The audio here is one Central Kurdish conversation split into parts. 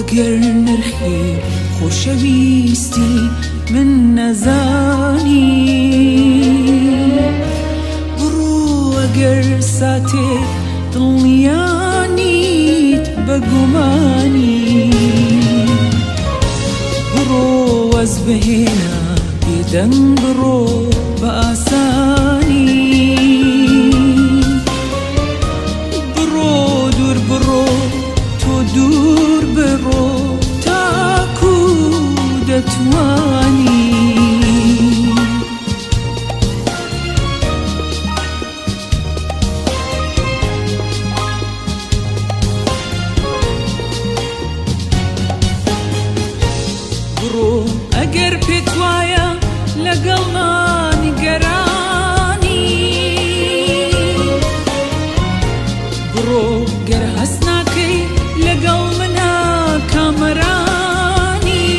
ئەگەر نرخی خۆشەویستی من نەزانی، بڕۆ ئەگەر ساتێک دڵنیانیت بە گومانی، بڕۆ واز بهێنە بێدەنگ بڕۆ بە ئاسانی، بڕۆ دوور بڕۆ تۆ دوور بڕۆ تاکو دەتوانی. بڕۆ ئەگەر پێت وایە لەگەڵما نیگەرانی، بڕۆ گەر هەست ناکەی لەگەڵ منا کامەرانی،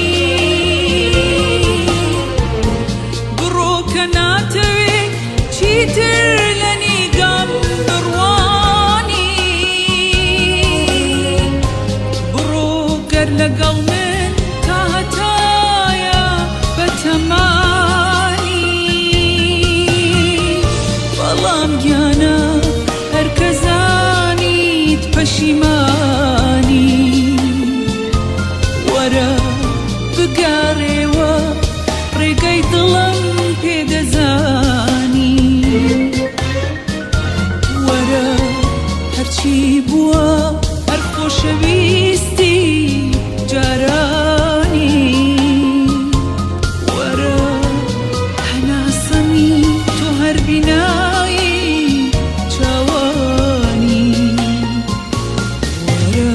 بڕۆ کە ناتەوێ چیتر لە نیگام بڕوانی، بڕۆ گەر لەگەڵ من تا هەتایە بەتەمانی، بەڵام گیانە هەر کە زانیت پەشیمانی، وەرە بگەڕێوە ڕێگەی دڵم پێ دەزانی، وەرە هەرچی بووە هەر خۆشەویستی جارانی، وەرە هەناسەمی تۆ هەر بینایی چاوانی، وەرە.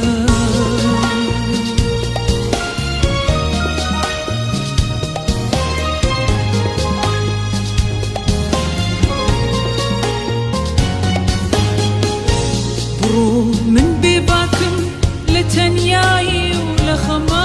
بڕۆ من بێ باکم لە تەنیایی و لە خەمانی.